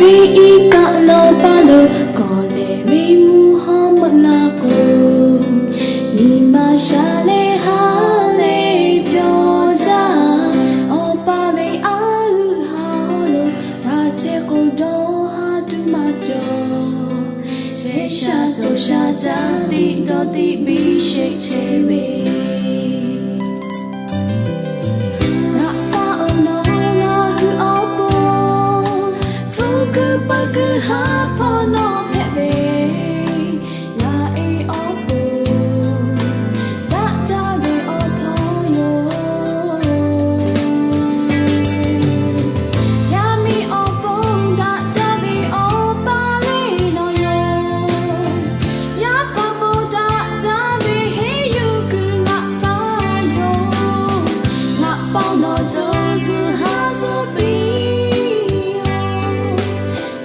Ve iˉ kaˆ lawˇ paˇ lo kawˬ lehˬ ve mvuhˇ hawˉ meuˆ laˇ k'o, nyi ma sha leh ha leh pyawˇ jaˇ. Awˬ pa ve a uiˍ ha lo g'a chehˇ k'o, dawˇ ha tuˬ maˇ cawˬ. Chehˇ sha cawˬ sha caˇ tiꞈ dawˇ tiꞈ biˇ sheˆ chehˇ ve, Ngaˬ pa awˬ nawˬ ngaˬ hui awˬ pon hpu kuiˬ peuˬ kuiˬ haˉ hpawˇ nawˉ hpehꞈ ve, ngaˬ e awˬ pon daꞈ jaˇ ve awˬ hpawˇ yoˬ. Yaˇ miˇ awˬ pon daꞈ jaˇ ve Awˬ pa lehˬ nawˬ yoˬ. Yaˇ pa pon daꞈ jaˇ ve henˇ yuˬ kuiˬ ngaˬ pa yoˬ. Ngaˬ pa nawˬ co zuhˬ haˉ zuhˬ piˇ-oˬ.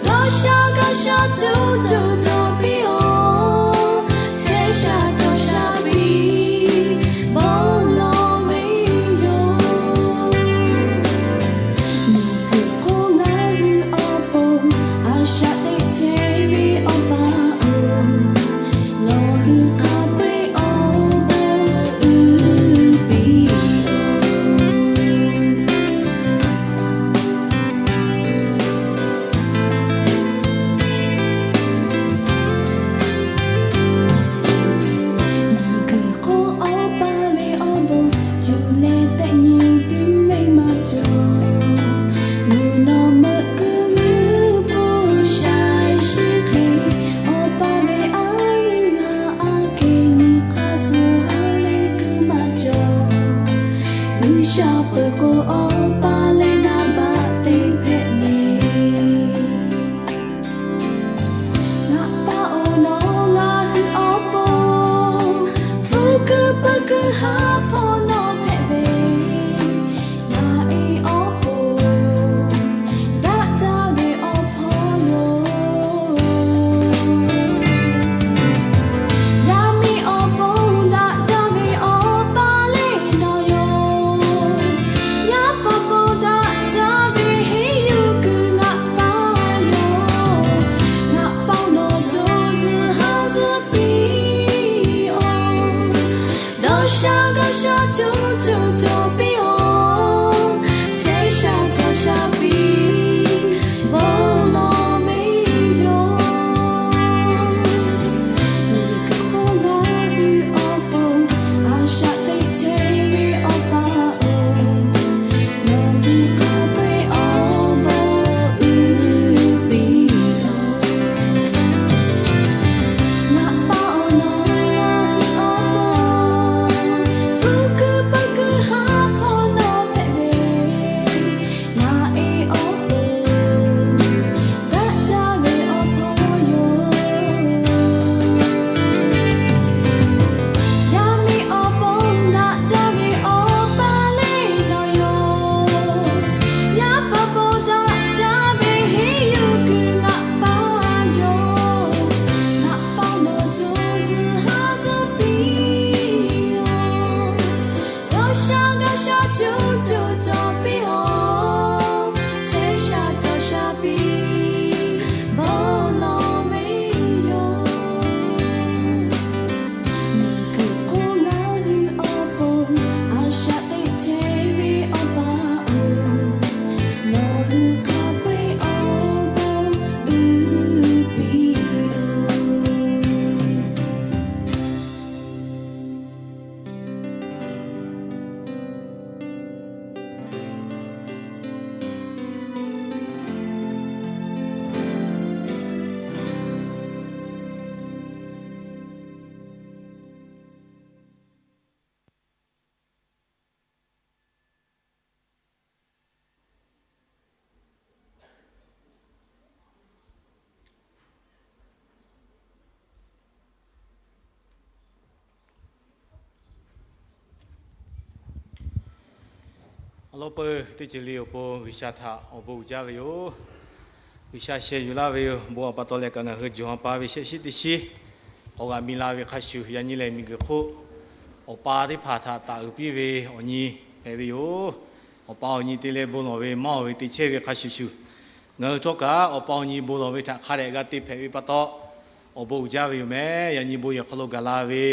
Dawˇ sha gaˇ sha cuˇ cuˇ cawˬ piˇ-oˬ. Chehˇ sha cawˬ sha piˇ bon lawˬ ve yoˬ. Miˬ guiˬ hk'oˆ ngaˬ hui awˬ pon a shaꞈ teꞈ chehˇ ve Awˬ pa-oˬ, nawˬ hui hk'a peu-eˬ awˬ bon uiˍ piˇ-oˬ. Miˬ guiˬ hk'oˆ Awˬ pa ve awˬ bon yuˬ leh tehꞈ nyi tuˬ ve maˇ cawˬ. Mvuhˇ naw meuˆ kuiˬ g'uiˇ hpu shaiˍ shiˍ hk'e, Awˬ pa ve a uiˍ ha aˬ hk'e nyi hk'aˇ suh ha leh kuiˬ maˇ cawˬ. G'uiˬ sha peuˬ k'o Awˬ pa leh naˍ baˆ te hpehꞈ ve. Ngaˬ pa awˬ nawˬ ngaˬ hui awˬ pon hpu kuiˬ peuˬ kuiˬ haˉ hpawˇ nawˉ hpehꞈ ve, ngaˬ e awˬ pon daꞈ jaˇ ve awˬ hpawˇ yoˬ. Yaˇ miˇ awˬ pon daꞈ jaˇ ve Awˬ pa lehˬ nawˬ yoˬ. Yaˇ pa pon daꞈ jaˇ ve henˇ yuˬ kuiˬ ngaˬ pa yoˬ. Ngaˬ pa nawˬ co zuhˬ haˉ zuhˬ piˇ-oˬ. Dawˇ sha gaˇ sha cuˇ cuˇ cawˬ piˇ-oˬ. Chehˇ sha cawˬ sha piˇ bon lawˬ ve yoˬ. Miˬ guiˬ hk'oˆ ngaˬ hui awˬ pon a shaꞈ teꞈ chehˇ ve Awˬ pa-oˬ, nawˬ hui hk'a peu-eˬ awˬ bon uiˍ piˇ-oˬ. Ngaˬ pa awˬ nawˬ ngaˬ hui awˬ pon hpu kuiˬ peuˬ kuiˬ haˉ hpawˇ nawˉ hpehꞈ ve, ngaˬ e awˬ pon daꞈ jaˇ ve awˬ hpawˇ yoˬ. Yaˇ miˇ awˬ pon daꞈ jaˇ ve Awˬ pa lehˬ nawˬ yoˬ. Yaˇ pa pon daꞈ jaˇ ve henˇ yuˬ kuiˬ ngaˬ pa yoˬ. Ngaˬ pa nawˬ co zuhˬ haˉ zuhˬ piˇ-oˬ. Dawˇ sha gaˇ sha cuˇ cuˇ cawˬ piˇ-oˬ. Chehˇ sha cawˬ sha piˇ bon lawˬ ve yoˬ. Miˬ guiˬ hk'oˆ ngaˬ hui awˬ pon a shaꞈ teꞈ chehˇ ve Awˬ pa-oˬ, nawˬ hui hk'a peu-eˬ awˬ bon uiˍ piˇ-oˬ. Awˬ lawn peuˬ teˇ ceuˬ le awˬ pon G'uiˬsha htaꞈ awˬ bon uiˍ jaˇ ve yoˬ. G'uiˬsha sheh yuˬ laˇ ve yoˬ. Bon awˬ pa taw leh kaꞈ ngaˬ hui jawˬ ha pa ve shehˆ shiˉ teˇ shiˉ k'awꞈ g'a mi la ve hk'a shuˍ, yaꞈ nyi lehˬ miˬguiˬ hk'oˆ awˬ pa teˇ hpaˍ htaꞈ taˍ uiˍ piˇ ve awˬ nyi hpehꞈ ve yoˬ. Awˬ pa awˬ nyi te leh bon lawˬ ve maˇ oˬ ve te chehˇ ve hk'a shuˍ shuˍ, Ngaˬ hui htawˇ kaꞈ awˬ pa awˬ nyi bon lawˬ ve htaꞈ hk'a dehꞈ g'a te hpehꞈ ve pa taw, awˬ bon uiˍ jaˇ ve yoˬ meh. Yaꞈ nyi bon yehˬ hk'aw lo gaˬ la ve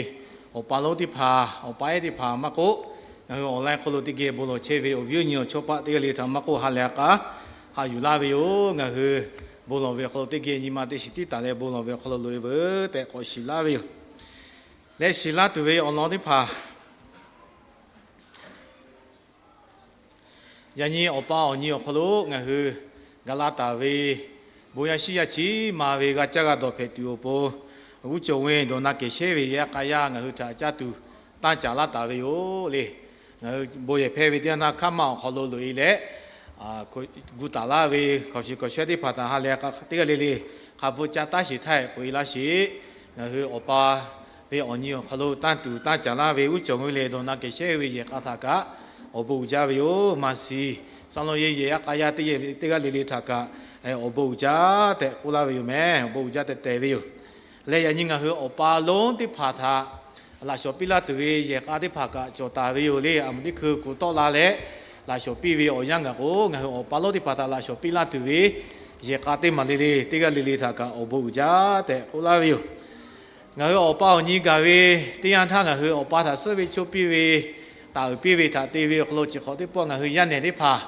awˬ pa lonˉ teˇ hpaˍ, awˬ pa ehˉ teˇ hpaˍ maˇ k'oˆ, ngaˬ hui online hk'aw lo teˇ geh bon lawˬ chehˇ ve awˬ viˉ awˬ nyi awˬ chawˇ paˆ teˇ g'aˇ le le htaꞈ maˇ k'oˆ, ha lehˬ a k'a haꞈ yuˬ laˇ ve yoˬ. Ngaˬ hui bon lawˬ ve awˬ hk'aw lo teˇ geh nyi ma te shiˍ tiˉ taˍ leh bon lawˬ ve awˬ hk'aw lo loꞈ e veuˬ tehꞈ k'awꞈ shiˍ laˇ ve yoˬ. Leh shiˍ laˇ tuˬ ve awˬ lawn teˇ hpaˍ, yaꞈ nyi awˬ pa awˬ nyi awˬ hk'aw lo ngaˬ hui gaˬ la taˍ ve bon yaˇ shiˉ yaˇ chi ma ve g'a caˇ g'a dawˬ hpehꞈ tuˬ awˬ pon, g'uˇ cawˬ ve dawˬ na kehˬ shehˉ ve yehˬ a k'a yaˇ ngaˬ hui htaꞈ caˇ tuˬ tanˇ caˍ laˇ taˍ ve yoˬ le. Ngaˬ hui bon yehˬ hpehˇ ve teˇ yanˇ htaˇ hk'aˇ maˇ awˬ hk'aw lo loꞈ e leh, gu taˍ laˇ ve hkawꞈ shiˍ hkawꞈ shehˉ teˇ hpaˍ htaꞈ ha lehˬ a k'a teˇ g'aˇ le le hk'a bvuhꞈ ca taˉ sheˍ htaˇ k'oꞈ e laˇ sheˍ. Ngaˬ hui awˬ pa ve awˬ nyi awˬ hk'aw lo tanˇ tuˬ tanˇ caˍ laˇ ve g'uˇ cawˬ ve lehˬ dawˬ na kehˬ shehˉ ve yehˬ k'a htaꞈ kaꞈ awˬ bon uiˍ jaˇ ve yoˬ. Maˍ shiˍ saˍ lawn yehˬ yehˬ a k'a yaˇ teˇ g'aˇ le le htaꞈ kaꞈ awˬ bon uiˍ jaˇ tehꞈ k'oˆ laˇ ve yoˬ meh. Awˬ bon uiˍ jaˇ tehꞈ tehˬ ve yoˬ. Leh yaꞈ nyi ngaˬ hui awˬ pa lonˉ teˇ hpaˍ htaꞈ laꞈ shawnˍ piˇ laˇ tuˬ ve yehˬ k'a teˇ hpaˍ kaꞈ cawˬ taˍ ve yoˬ le. A muˍ teˇ hkui kuˬ tawˆ la leh laꞈ shawnˍ piˇ ve awˬ yanˇ gaˬ k'o, ngaˬ hui awˬ pa lonˉ teˇ hpaˍ htaꞈ laꞈ shawnˍ piˇ laˇ tuˬ ve yehˬ k'a teˇ maˬ le le teˇ g'aˇ le le htaꞈ kaꞈ awˬ bon uiˍ jaˇ tehꞈ k'oˆ laˇ ve yoˬ. Ngaˬ hui awˬ pa awˬ nyi gaˬ ve teˇ yanˇ htaˇ ngaˬ hui awˬ pa htaꞈ suhˉ ve choˇ piˇ ve, taˍ uiˍ piˇ ve htaꞈ te ve awˬ hk'aw lo chi hk'awꞈ teˇ pawˆ ngaˬ hui yaˇ nehˬ teˇ hpaˍ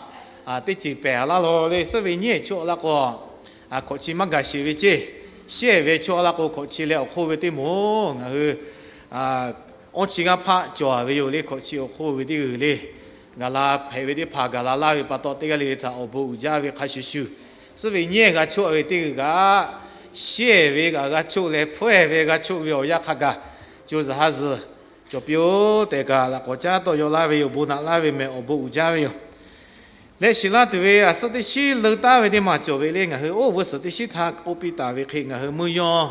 teˇ ceuˬ pehˬ laˇ law le. Suhˉ ve nyiˉ choˆ laˇ k'o, hkawꞈ chi maˇ gaˬ sheˍ ve ceˇ. Shehˆ ve choˆ laˇ k'o, hkawꞈ chi leh awˬ hk'oˆ ve teˇ moˍ ngaˬ hui awˇ chi g'aˇ hpaˆ cawˬ ve yoˬ le. Hkawꞈ chi awˬ hk'oˆ ve teˇ g'uiˬ le. Gaˬ la hpehꞈ ve teˇ hpaˍ gaˬ la laˇ ve pa taw, teˇ g'aˇ le le htaꞈ awˬ bon uiˍ jaˇ ve hk'a shuˍ shuˍ, suhˉ ve nyiˉ g'a choˆ ve teˇ g'uiˬ kaꞈ, shehˆ ve kaꞈ g'a choˆ leh hpfuhˇ ve g'a choˆ ve awˬ yanˇ hk'a gaˬ co zuhˬ ha zuhˬ cawˬ piˇ-oˆ tehꞈ kaꞈ laꞈ k'awꞈ caˉ tawˆ yaw laˇ ve yoˬ. Bon naꞈ laˇ ve meh awˬ bon uiˍ jaˇ ve yoˬ. Leh shiˍ laˇ tuˬ ve a suhˉ teˇ shiˉ leu taˉ ve teˇ maˬ cawˬ ve le. Ngaˬ hui oˇ vuhˇ suhˍ teˇ shiˉ htaˇ k'oˆ piˇ taˍ ve hk'e, ngaˬ hui mvuhˇ yaw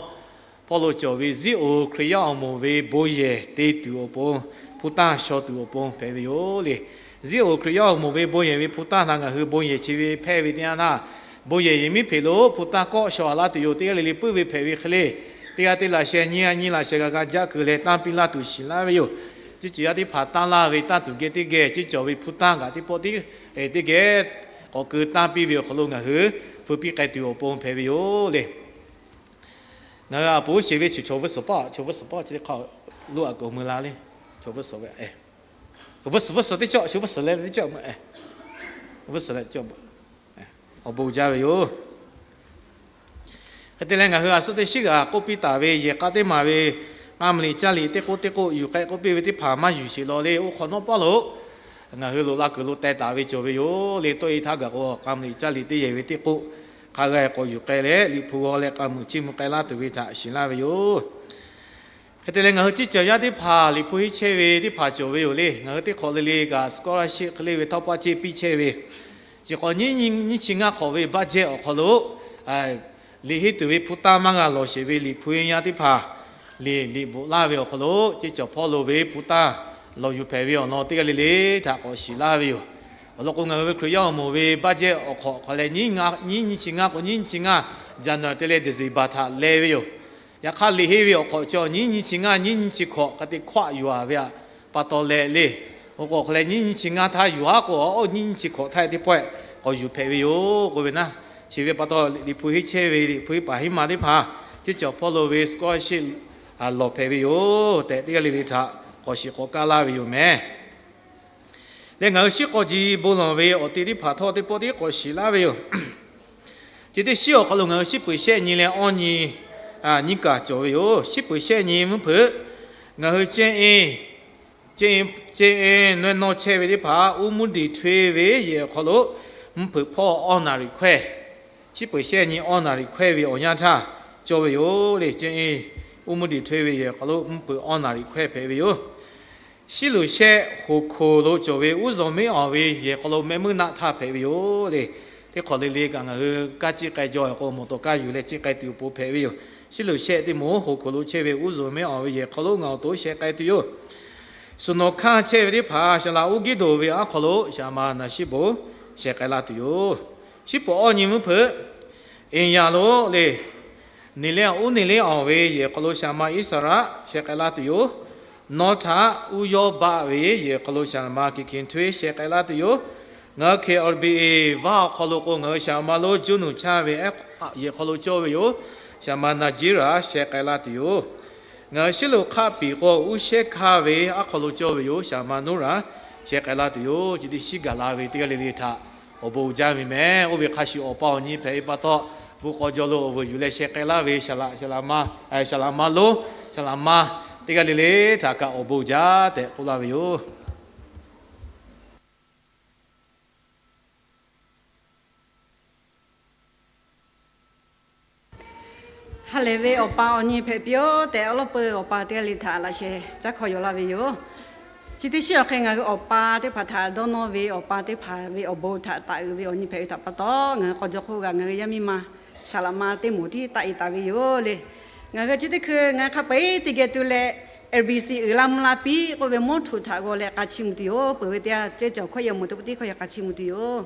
hpawˇ lo cawˬ ve ziˉ oˍ Hkriꞈ yaˇ awˬ moˍ ve bon yehˬ te tuˬ awˬ pon, hpu tanˇ shaw tuˬ awˬ pon hpehꞈ ve yoˬ le. Ziˉ oˍ Hkriꞈ yaˇ awˬ moˍ ve bon yehˬ ve hpu tanˇ htaꞈ ngaˬ hui bon yehˬ chi ve hpehˇ ve teˇ yanˇ htaˇ, bon yehˬ yehˬ miˉ hpeꞈ lo hpu tanˇ kawˆ shaw laˇ tuˬ yoˬ. Teˇ g'aˇ le le puiˉ ve hpehꞈ ve hk'e le, teˇ g'aˇ teˇ laꞈ sheh nyiˇ g'aˇ nyiˇ laꞈ sheh g'a g'a jaˆ keu leh tanˇ piˇ laˇ tuˬ shiˍ laˇ ve yoˬ. Chi ceuˬ yaˇ teˇ hpaˍ tanˇ laˇ ve tanˇ tuˬ geh teˇ geh ceˇ cawˬ ve hpu tanˇ kaꞈ teˇ pawˆ teˇ geh k'awꞈ keu tanˇ piˇ ve awˬ hk'aw lo ngaˬ hui feu piˇ k'ai tuˬ awˬ pon hpehꞈ ve yoˬ le. Ngaˬ hui a poˍ sheˍ ve chi chaw vuhˇ suhˍ paˆ, chaw vuhˇ suhˍ paˆ chi teˇ hk'a lo a k'oˍ mui la le. Chaw vuhˇ suhˍ ve, vuhˇ suhˍ teˇ cawˆ, chaw vuhˇ suhˍ leh teˇ cawˆ, vuhˇ suhˍ leh cawˆ, awˬ bon jaˇ ve yoˬ. Hk'e te leh ngaˬ hui a suhˉ teˇ shiˉ g'aꞈ k'oˆ piˇ taˍ ve yehˬ k'a teˇ maˬ ve k'a mvuh liꞈ caˇ liꞈ teˇ k'oˆ teˇ k'oˆ yuˬ k'ai k'oˆ piˇ ve teˇ hpaˍ maˇ yuˬ sheˍ law le. Oˇ hk'awꞈ nawˉ pawˆ lo ngaˬ hui loꞈ la kuiˬ lo teh taˍ ve cawˬ ve yoˬ le. Tawˆ e htaˇ gaˬ k'o, k'a mvuh liꞈ caˇ liꞈ teˇ yehˬ ve teˇ k'oˆ hk'a g'a k'awꞈ yuˬ k'ai leh, Liꞈ hpu g'aw leh k'a mvuh chiˇ mvuh k'ai laˇ tuˬ ve htaꞈ shiˍ laˇ ve yoˬ. Hk'e te leh ngaˬ hui ceˇ cawˬ yaˇ teˇ hpaˍ Liꞈ hpu henˇ chehˇ ve teˇ hpaˍ cawˬ ve yoˬ le. Ngaˬ hui teˇ hk'awꞈ le le kaꞈ scholarship hk'e le ve tawˇ paˆ ceˇ piˇ chehˇ ve, chi hk'awꞈ nyiˇ nyiˇ chi ngaˇ hk'awꞈ ve budget awˬ hk'aw lo liꞈ henˇ tuˬ ve hpu tanˇ maˇ g'a lawˬ sheˍ ve Liꞈ hpu henˇ yaˇ teˇ hpaˍ liꞈ liꞈ bvuhꞈ laˇ ve awˬ hk'aw lo, ceˇ cawˬ hpawˇ lo ve hpu tanˇ lawˬ yuˬ hpehꞈ ve awˬ lawn teˇ g'aˇ le le htaꞈ k'awꞈ shiˍ laˇ ve yoˬ. Awˬ lawn k'o, ngaˬ hui ve Hkriꞈ yaˇ awˬ moˍ ve budget awˬ hk'awꞈ hk'aw leh nyiˇ nyiˇ chi ngaˇ k'o, nyiˇ nyiˇ chi ngaˇ January te leh December htaꞈ leh ve yoˬ. Yaꞈ hk'aˇ, liꞈ henˇ ve awˬ hk'awꞈ chi nyiˇ nyiˇ chi ngaˇ, nyiˇ nyiˇ chi hkawꞈ hk'a te hkawˆ yuˬ a ve pa taw leh le. Oˇ k'o hk'aw leh nyiˇ nyiˇ chi ngaˇ htaˇ yuˬ aˉ k'o, oˇ nyiˇ nyiˇ chi hkawꞈ htaˇ teˇ pawehˇ k'awꞈ yuˬ hpehꞈ ve yoˬ k'oˆ ve naˉ. Chi ve pa taw, Liꞈ hpu henˇ chehˇ ve Liꞈ hpu henˇ paˍ henˇ ma teˇ hpaˍ ceˇ cawˬ hpawˇ lo ve scholarship lawˬ hpehꞈ ve yoˬ tehꞈ, teˇ g'aˇ le le htaꞈ k'awꞈ shiˍ k'awꞈ kaˇ laˇ ve yoˬ meh. Leh ngaˬ hui shiˉ k'aw ji bon lawˬ ve awˬ te teˇ hpaˍ htawˇ teˇ pawˆ tiˉ k'awꞈ shiˍ laˇ ve yoˬ. Chi teˇ shiˉ awˬ hk'aw lo ngaˬ hui shiˉ peuˬ shehˆ nyi leh awˇ nyi nyiˇ kaˬ cawˬ ve yoˬ. Shiˉ peuˬ shehˆ nyi mvuhˇ hpeuꞈ, ngaˬ hui ceˇ e, ceˇ e, ceˇ e naweh nawˇ chehˇ ve teˇ hpaˍ uˉ muˉ diˬ hteˇ ve yehˬ awˬ hk'aw lo mvuhˇ hpeuꞈ hpawˇ awˇ naˍ riˍ hkawehˇ, shiˉ peuˬ shehˆ nyi awˇ naˍ riˍ hkawehˇ ve awˬ yanˇ htaˇ cawˬ ve yoˬ le. Ceˇ e, uˉ muˉ diˬ hteˇ ve yehˬ awˬ hk'aw lo mvuhˇ hpeuꞈ awˇ naˍ riˍ hkawehˇ hpehꞈ ve yoˬ. Shiˉ luꞈ shehˆ hoꞈ hkoˍ lo cawˬ ve uˉ zawˬ meˉ awˬ ve yehˬ hk'aw lo mehˆ muiˉ naˆ htaˇ hpehꞈ ve yoˬ le. Teˇ hk'awꞈ le le kaꞈ ngaˬ hui kaˇ ciˇ k'ai jaw k'o, mawˬ tawˍ kaˇ yuˬ leh ciˇ k'ai tuˬ awˬ pon hpehꞈ ve yoˬ. Shiˉ luꞈ shehˆ teˇ moˍ hoꞈ hkoˍ lo chehˇ ve uˉ zawˬ meˉ awˬ ve yehˬ hk'aw lo ngaˬ awˬ to sheh k'ai tuˬ yoˬ. Suhˍ nawˍ hkanˇ chehˇ ve teˇ hpaˍ shaˍ laꞈ uˉ giˉ doˍ ve aˉ hk'aw lo shaˍ ma naˍ shiˉ bon sheh k'ai laˇ tuˬ yoˬ. Shiˉ peuˬ awˇ nyi mvuhˇ hpeuꞈ, Eˍyaˍ lo le, Neˍ leˉ uˉ Neˍ leˉ awˬ ve yehˬ hk'aw lo shaˍ ma Iˉsaˍreˍlaˆ sheh k'ai laˇ tuˬ yoˬ. Nawˉ htaꞈ uˉ yawˇ baˆ ve yehˬ hk'aw lo shaˍ ma Kiˍkiˍ hteˇ sheh k'ai laˇ tuˬ yoˬ. Ngaˬ hui K R B A vaˇ awˬ hk'aw lo k'o, ngaˬ hui shaˍ ma lonˉ juˇ nuˬ chaˇ ve ehˉ yehˬ hk'aw lo cawˇ ve yoˬ. Shaˍ ma Naˍ jiˉ raˍ sheh k'ai laˇ tuˬ yoˬ. Ngaˬ hui Shiˉ loꞈ hk'aˆ piˍ k'o, uˉ shehˉ hkanˇ ve aˉ hk'aw lo cawˇ ve yoˬ. Shaˍ ma nuˉ raˍ sheh k'ai laˇ tuˬ yoˬ. Chi teˇ shiˉ gaˬ la ve teˇ g'aˇ le le htaꞈ awˬ bon uiˍ jaˇ ve meh. Oˇ ve hk'a shuˍ awˬ pa awˬ nyi hpehꞈ ve pa taw, bon k'aw jaw lo awˬ vuiˬ yuˬ leh sheh k'ai laˇ ve shaˍ laꞈ, shaˍ laꞈ ma, shaˍ laꞈ ma lonˉ, shaˍ laꞈ ma teˇ g'aˇ le le htaꞈ kaꞈ awˬ bon uiˍ jaˇ tehꞈ k'oˆ laˇ ve yoˬ. Ha lehˬ ve awˬ pa awˬ nyi hpehꞈ piˇ-oˆ tehꞈ, awˉ lawˉ peuˬ awˬ pa teˇ g'aˇ le htaꞈ laꞈ sheh caˉ hkawˇ yaw laˇ ve yoˬ. Chi teˇ shiˉ awˬ hk'e ngaˬ hui awˬ pa teˇ hpaˍ htaꞈ dawˇ nawˇ ve, awˬ pa teˇ hpaˍ ve awˬ bon htaꞈ taˍ uiˍ ve awˬ nyi hpehꞈ ve htaꞈ pa taw, ngaˬ hui k'aw jaw hk'oˆ g'a ngaˬ hui yaˇ miˇ ma shaˍ laꞈ ma teˇ moˍ tiˉ taˆ e taˍ ve yoˬ le. Ngaˬ hui chi teˇ hkui ngaˬ hui hk'a peu-eˬ teˇ geh tu leh, L B C uiˍ la mvuh la piˇ k'oˆ ve mawˇ htuꞈ htaꞈ g'aw leh k'a chiˇ mvuh tuˬ yoˬ. Peuˬ ve teˇ yanˇ, cehˇ cawˬ hkawˇ yehˬ moˍ teˇ pawˆ tiˉ hkawˇ yehˬ k'a chiˇ mvuh tuˬ yoˬ.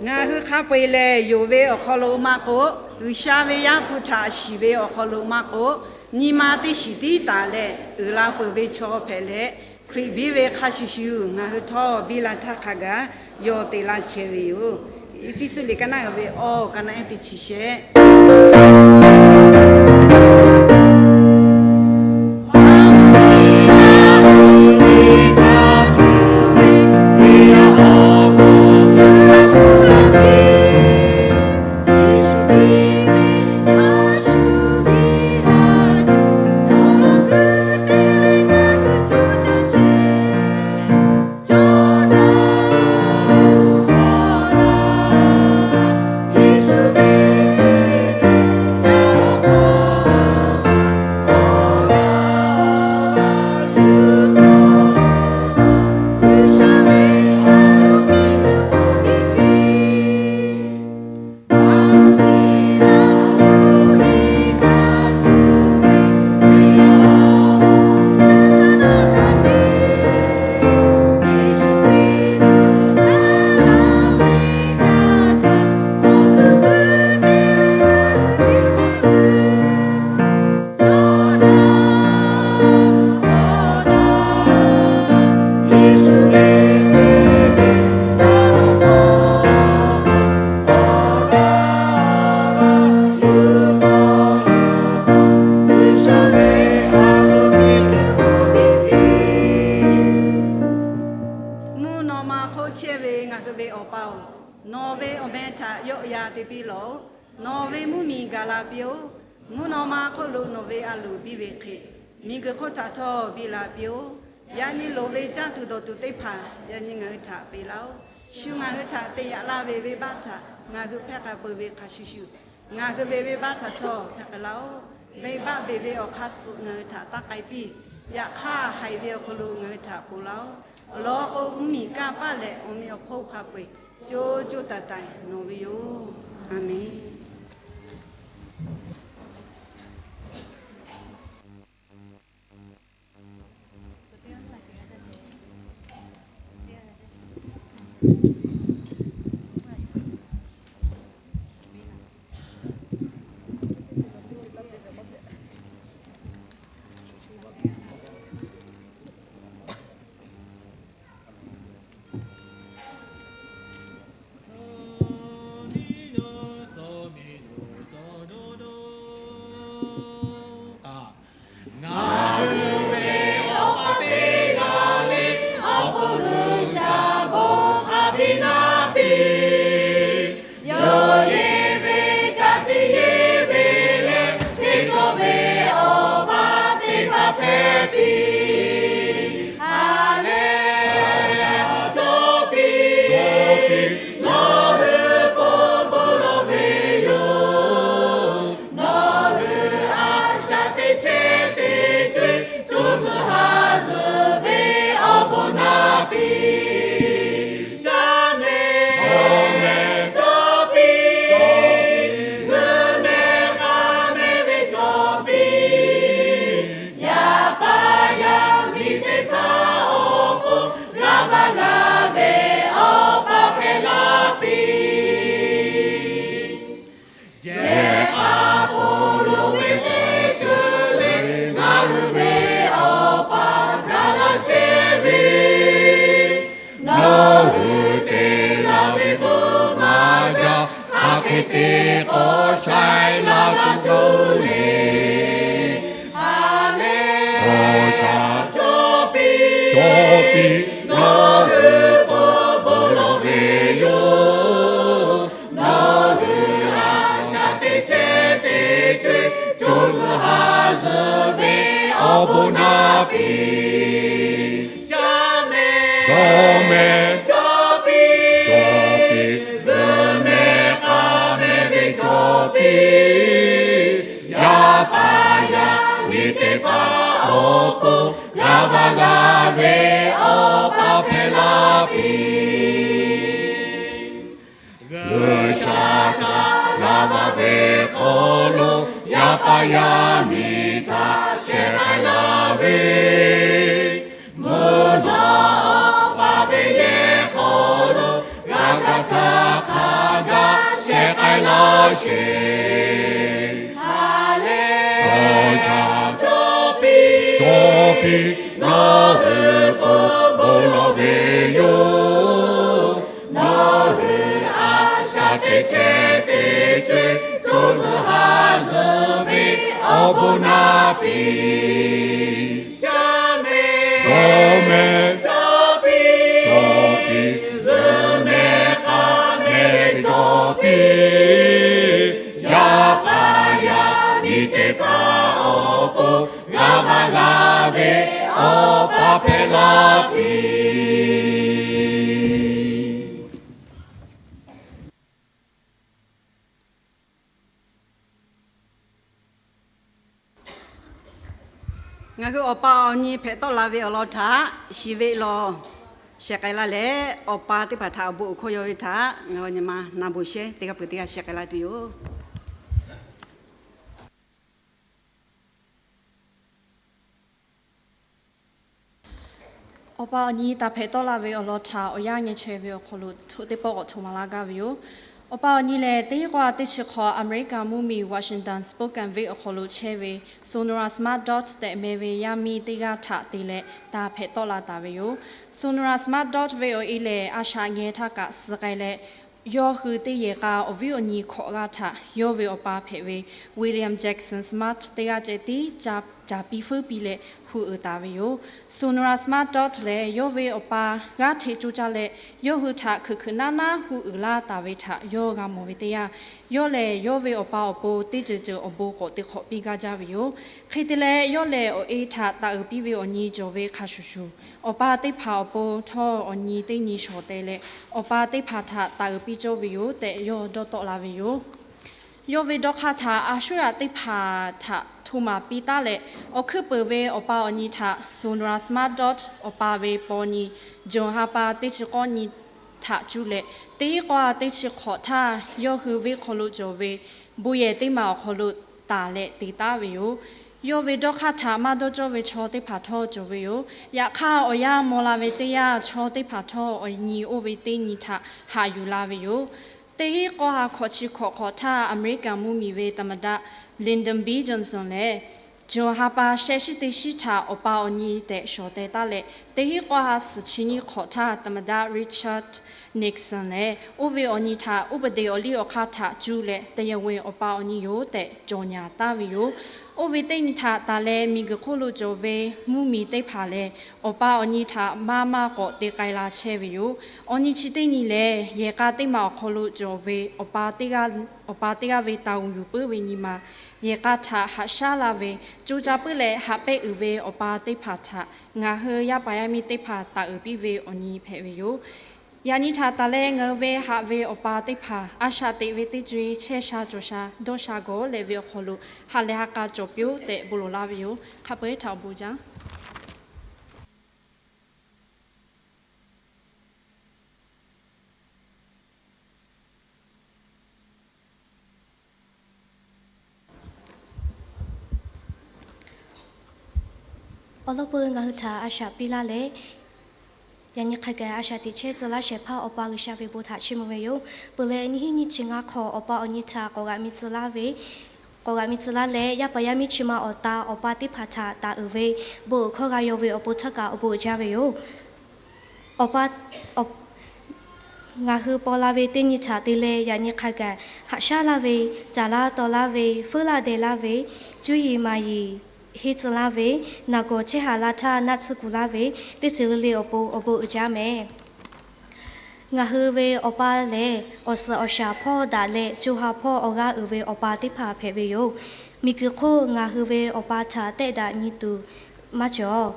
Ngaˬ hui hk'a peu-eˬ lehˬ, yonˍ ve awˬ hk'aw lo maˇ k'oˆ, G'uiˬsha ve Yaˇ hpu htaꞈ shiˍ ve awˬ hk'aw lo maˇ k'oˆ, nyi ma teˇ shiˍ tiˉ taˍ leh uiˍ la peuˬ ve chaw hpehꞈ leh, Hkriꞈ biˇ ve hk'a shuˍ shuˍ ngaˬ hui htawˇ biˇ la htaˇ hk'a gaˬ yawˬ te la chehˇ ve yoˬ. Eˇfeˇsuꞈ liꞈ ka naˆ uiˍ ve awˬ ka naˆ ehˉ teˇ chi shehˆ. Mvuhˇ naw ma hk'oˆ chehˇ ve ngaˬ hui ve Awˬ pa-oˬ, nawˬ ve awˬ meh htaꞈ yawˆ yan te piˇ lawˬ-oˬ. Nawˬ ve mvuhˇmiˬ gaˬ la piˇ-oˆ. Mvuhˇ naw ma hk'oˆ lo nawˬ ve a loˍ biˇ ve hk'e, miˬguiˬ hk'oˆ htaꞈ htawˇ biˇ la piˇ-oˆ. Yaꞈ nyi loˍ ve caˇ tuˬ dawˬ tuˬ teˇ hpaˍ yaꞈ nyi ngaˬ hui htaꞈ peꞈ laˇ-oˆ. Shu ngaˬ hui htaꞈ te yaꞈ laˇ ve venˇbaˆ htaꞈ ngaˬ hui hpehˇ k'a peuˬ ve hk'a shuˍ shuˍ, ngaˬ hui ve venˇbaˆ htaꞈ htawˇ hpehˇ k'a laˇ-oˆ. Venˇbaˆ beˬ ve awˬ hk'aˇ suh ngaˬ hui htaꞈ taˇ k'ai piˇ. Yaꞈ hk'aˇ, haiˬ ve awˬ hk'aw lo ngaˬ hui htaꞈ ponˬ laˇ-oˆ. Awˬ lawn k'o, mvuhˇmiˬ kanˇ paˆ leh awˬ meꞈ awˬ hponˇ hk'a peu-eˬ co co taiˍ taiˍ nawˬ ve yoˬ. A menˬ. Ngaˬ hui ve Awˬ pa teˇ g'aˇ le, awˬ hk'aw G'uiˬsha bon hk'a biˇ naˆ piˇ. Yawˇ yehˬ ve ka tiꞈ yeˬ ve leh, teˇ cawˬ ve Awˬ pa teˇ hpaˍ hpehꞈ piˇ. Ha lehˬ cawˇ piˇ. Nawˬ hui bon bon lawˬ ve yoˬ. Nawˬ hui a shaꞈ teꞈ chehˇ teꞈ chehˇ, co zuhˬ ha zuhˬ ve awˬ bon naˆ piˇ. Caˇ mehˍ cawˇ piˇ. Zuhꞈ mehˍ k'a mehˍ ve cawˇ piˇ. Yaˇ paˍ yaˇ miˇ teˇ hpaˍ awˬ pon laˇ baˬ g'a ve Awˬ pa hpehꞈ la piˇ. Yehˬ k'a ponˬ loˍ ve teˇ ceuˬ le, ngaˬ hui ve Awˬ pa gaˬ la chehˇ ve te k'awꞈ shaiˍ la g'a tuˬ le. Haˍleˍluˍyaˍ. Cawˬ piˇ, cawˬ piˇ, nawˬ hui bon bon lawˬ ve yoˬ. Nawˬ hui a shaꞈ teꞈ chehˇ teꞈ chehˇ, co zuhˬ ha zuhˬ ve awˬ bon naˍ piˇ. Ca mehˍ, dawˇ mehˍ, cawˬ piˇ, cawˬ piˇ, zuhꞈ mehˍ, k'a mehˍ ve cawˬ piˇ. Yaˇ paˍ yaˇ miˇ teˇ hpaˍ awˬ pon g'a ba g'a ve awˬ pa hpehꞈ la piˇ. G'uiˬsha htaꞈ g'a ba ve hk'aw lo yaˇ paˍ yaˇ miˇ htaꞈ shehˍ k'ai la ve, mvuhˇ naw awˬ pa ve yehˬ hk'aw lo g'a kaꞈ htaˇ hk'a gaˬ shehˍ k'ai laˇ sheˍ. Haˍleˍluˍyaˍ. Cawˬ piˇ, cawˬ piˇ, nawˬ hui k'o bon lawˬ ve yoˬ. Nawˬ hui a shaꞈ teꞈ chehˇ teꞈ chehˇ, co zuhˬ ha zuhˬ ve awˬ bon naˍ piˇ. Ca mehˍ, dawˇ mehˍ, cawˬ piˇ, cawˬ piˇ, zuhꞈ mehˍ, k'a mehˍ ve cawˬ piˇ. Yaˇ paˍ yaˇ miˇ teˇ hpaˍ awˬ pon g'a ba g'a ve awˬ pa hpehꞈ la piˇ. Ngaˬ hui awˬ pa awˬ nyi hpehꞈ tawˆ la ve awˬ lawn htaꞈ shiˍ ve lawˬ shehˍ k'ai la leh, awˬ pa teˇ hpaˍ htaꞈ awˬ bon uiˍ hkawˇ yaw ve htaꞈ ngaˬ hui nyi ma na bon shehˉ teˇ g'aˇ peuˬ teˇ g'aˇ shehˍ k'ai la tuˬ yoˬ. Awˬ pa awˬ nyi taˍ hpehꞈ tawˆ la ve awˬ lawn htaꞈ awˬ yanˇ ngeh chaweh ve awˬ hk'aw lo htoꞈ teˇ pawˆ k'awꞈ htoꞈ maˍ laˇ gaˇ ve yoˬ. Awˬ pa awˬ nyi lehˬ, teˇ hinˉ k'awˇ ha teˇ chi hk'awꞈ America mvuhˇmiˬ Washington Spokane venˇ awˬ hk'aw lo chehˇ ve Sonora Smart Dodd tehꞈ meh ve yaˇ miˇ teˇ g'aˇ htaꞈ te leh taˍ hpehꞈ tawˆ la taˍ ve yoˬ. Sonora Smart Dodd ve awˬ e lehˬ, a shaꞈ ngeh htaˇ kaꞈ suh k'ai leh, yawˇ hui teˇ yehˬ k'a awˬ viˉ awˬ nyi hkawꞈ g'aˇ htaꞈ yawˇ ve awˬ pa hpehꞈ ve William Jackson Smart teˇ g'aˇ ceh tiˉ ca caˍ piˇ feuˉ piˇ leh hu uiˍ taˍ ve yoˬ. Sonora Smart Dodd lehˬ, yawˇ ve awˬ pa g'aˇ hteꞈ coˇ caˇ leh, yawˇ hui htaꞈ hkeuꞈ hkeuꞈ naˉ naˉ hu uiˍ laˇ taˍ ve htaꞈ yawˇ g'a mawˬ ve teˇ yanˇ, yawˇ lehˬ yawˇ ve awˬ pa awˬ pon teˇ ceuˬ ceuˬ awˬ bon k'awꞈ te hk'awꞈ piˇ gaˇ jaˇ ve yoˬ. Hk'e te leh, yawˇ lehˬ awˬ e htaꞈ taˍ uiˍ piˇ ve awˬ nyi cawˬ ve hk'a shuˍ shuˍ, awˬ pa teˇ hpaˍ awˬ pon htawˇ awˬ nyi teˇ nyi shawˍ teh leh, awˬ pa teˇ hpaˍ htaꞈ taˍ uiˍ piˇ cawˇ ve yoˬ tehꞈ yawˇ dawˇ tawˆ la ve yoˬ. Yawˇ ve dawˇ hk'aˇ htaꞈ a shuˉ yaꞈ teˇ hpaˍ htaꞈ hto maˍ piˇ taˉ leh, awˬ hkuiˉ peuˬ ve awˬ pa awˬ nyi htaꞈ Sonora Smart Dodd awˬ pa ve paw nyi June ha pa teˇ chi k'awˇ nyi htaꞈ cuˇ leh, teˇ hinˉ k'awˇ ha teˇ chi hk'awꞈ htaˇ yawˇ hui venˇ hk'aw lo cawˬ ve bon yehˬ teˇ maˬ awˬ hk'aw lo taˍ leh te taˉ ve yoˬ. Yawˇ ve dawˇ hk'aˇ htaꞈ maˇ dawˇ cawˇ ve chaw teˇ hpaˍ htawˇ cawˬ ve yoˬ. Yaꞈ hk'aˇ, awˬ yanˇ maw la ve teˇ yanˇ, chaw teˇ hpaˍ htawˇ awˬ nyi oˇ ve teˇ nyi htaꞈ haꞈ yuˬ la ve yoˬ. Teˇ hinˉ k'awˇ ha hkawꞈ chi hkawꞈ hk'awꞈ htaˇ, America mvuhˇmiˬ ve သမ္မတ Lyndon B Johnson lehˬ, June ha pa shehˆ shiˉ teˇ shiˉ htaꞈ awˬ pa awˬ nyi tehꞈ shawˍ teh taˉ leh, teˇ hinˉ k'awˇ ha suhˍ chi nyiˇ hk'awꞈ htaˇ သမ္မတ Richard Nixon lehˬ, oˇ ve awˬ nyi htaꞈ ဥပဒေ awˬ liˇ awˬ hk'aˇ htaꞈ cuˇ leh တရားဝင် awˬ pa awˬ nyi yoˬ tehꞈ ကြေညာ taˍ ve yoˬ. Oˇ ve teˇ nyi htaꞈ taˍ leh, miˬguiˬ hk'oˆ lo cawˬ ve mvuhˇmiˬ teˇ hpaˍ lehˬ, awˬ pa awˬ nyi htaꞈ maˇ maˇ k'awꞈ te k'ai la chehˇ ve yoˬ. Awˬ nyi chi teˇ nyi lehˬ, yehˬ k'a teˇ maˬ awˬ hk'aw lo cawˬ ve awˬ pa teˇ g'aˇ, awˬ pa teˇ g'aˇ ve taˍ uˍ yuˬ puiˉ ve nyi ma, yehˬ k'a htaꞈ haꞈ shaˉ la ve, co caˇ puiˉ leh haꞈ pehnˇ uiˍ ve awˬ pa teˇ hpaˍ htaꞈ ngaˬ hui yaˇ paˍ yaˇ miˇ teˇ hpaˍ taˍ uiˍ piˇ ve awˬ nyi hpehꞈ ve yoˬ. Yaꞈ nyi htaꞈ taˍ leh ngaˬ hui ve haꞈ ve awˬ pa teˇ hpaˍ a shaꞈ teꞈ ve teˇ co-e chehˇ sha cawˬ sha dawˇ sha gawˬ leh ve awˬ hk'aw lo ha lehˬ ha k'a cawˬ piˇ-oˆ tehꞈ bon lawˬ laˇ ve yoˬ. Hk'a peu-eˬ htaꞈ awˬ bon jaˇ. Awˬ lawn peu ngaˬ hui htaꞈ a shaꞈ piˇ laˇ leh, yaꞈ nyi hk'a gaˬ a shaꞈ teꞈ chehˇ tcuh laˇ shehˍ hpaˇ Awˬ pa G'uiˬsha ve bon htaꞈ chiˇ mvuh ve yoˬ. Peuˬ leh nyiˇ hinˉ nyiˇ chi ngaˇ hk'awꞈ awˬ pa awˬ nyi htaꞈ k'awꞈ g'aꞈ mi tcuh laˇ ve, k'awꞈ g'aꞈ mi tcuh laˇ leh, yaˇ paˍ yaˇ miˇ chi ma awˬ ta awˬ pa teˇ hpaˍ htaꞈ taˍ uiˍ ve bon uiˍ hkawˇ g'a yaw ve awˬ pon htaˇ kaꞈ awˬ bon uiˍ jaˇ ve yoˬ. Awˬ pa, awˬ Ngaˬ hui paw la ve teˇ nyi htaꞈ te leh yaꞈ nyi hk'a gaˬ haꞈ shaˉ laˇ ve, caˍ laˇ taw laˇ ve, feuˉ laˇ deh laˇ ve, cuˇ yiˍ maˍ yiˍ henˇ tcuh laˇ ve, naˬ gawˬ chehˇ haˍ la htaˇ naˆ tsuhˇ kuˬ laˇ ve, teˇ ceuˬ le le awˬ pon awˬ bon uiˍ jaˇ mehˍ. Ngaˬ hui ve Awˬ pa lehˬ, awˬ suhˍ awˬ shaˍ hpawˇ daꞈ leh co ha hpawˇ awˬ g'aˇ uiˍ ve Awˬ pa teˇ hpaˍ hpehꞈ ve yoˬ. Miˬguiˬ hk'oˆ ngaˬ hui ve Awˬ pa htaꞈ tehˆ daꞈ nyi tuˬ maˇ cawˬ.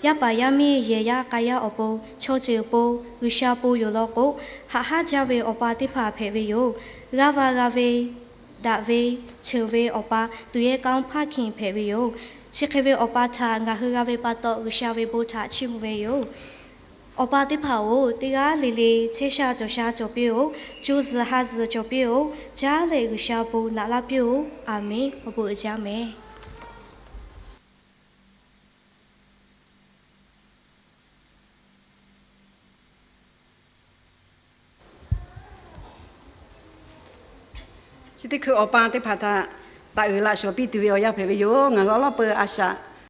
Yaˇ paˍ yaˇ miˇ yehˬ yaˇ k'a yaˇ awˬ pon, chaw ceuˬ pon, G'uiˬsha pon yoˬ law k'o, haꞈ haˉ jaˇ ve Awˬ pa teˇ hpaˍ hpehꞈ ve yoˬ. G'aˇ va g'a ve, daꞈ ve, cheuˬ ve Awˬ pa tuˬ yehˇ kanˉ hpaˇ hkiˬ hpehꞈ ve yoˬ. Chi hk'e ve Awˬ pa htaꞈ ngaˬ hui g'a ve pa taw, G'uiˬsha ve bon htaꞈ chiˇ mvuh ve yoˬ. Awˬ pa teˇ hpaˍ-oˬ, teˇ g'aˇ le le chehˇ sha cawˬ sha cawˬ piˇ-oˬ, co zuhˬ ha zuhˬ cawˬ piˇ-oˬ, caˉ leh G'uiˬsha bon naꞈ laˇ piˇ-oˬ. Aˬmenˍ. Awˬ bon uiˍ jaˇ mehˍ. Chi teˇ hkui Awˬ pa teˇ hpaˍ htaꞈ taꞈ uiˍ laꞈ shawˍ piˇ tuˬ ve awˬ yanˇ hpehꞈ ve yoˬ. Ngaˬ hui awˉ lawˉ peu a shaꞈ